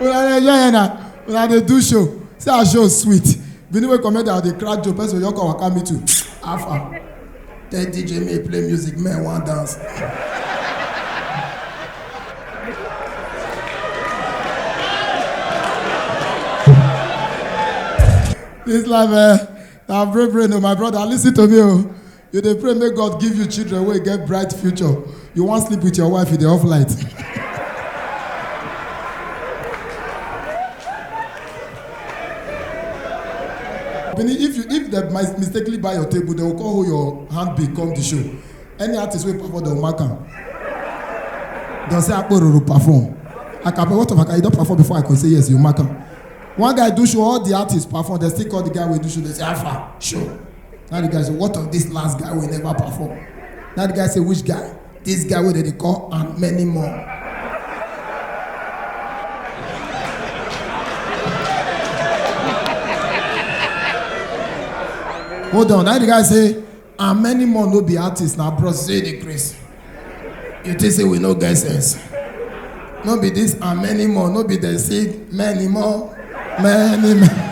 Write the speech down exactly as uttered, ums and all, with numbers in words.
Una dey enjoy here na, una dey do show. See as show sweet. Benin wey comot, I dey crack joke, person wey just come waka meet you. Alpha, tell D J make e play music, men wan dance. This life, eh, na brain brain o, my brother, listen to me o. You dey pray make God give you children wey get bright future. You wan sleep with your wife, you dey off light. Benin, if you, if dem mis-, mistakenly buy your table, dem go come hold your hand bill come the show. Any artist wey perform, dem go mark am. Dem say, "Akpororo perform." Akape, what of Akape? You don perform before? I go say, "Yes," you mark am. One guy do show, all the artists perform, dem still call the guy wey do show, dem say, "Alpha, show." Now the guy say, "What of this last guy wey never perform?" Now the guy say, "Which guy?" "This guy wey dem dey call and many more." Hold on. Now the guy say, "And many more no be artist, na bros." Say the grace. You think say we no get sense? No be this and many more, no be dem say many more, many more.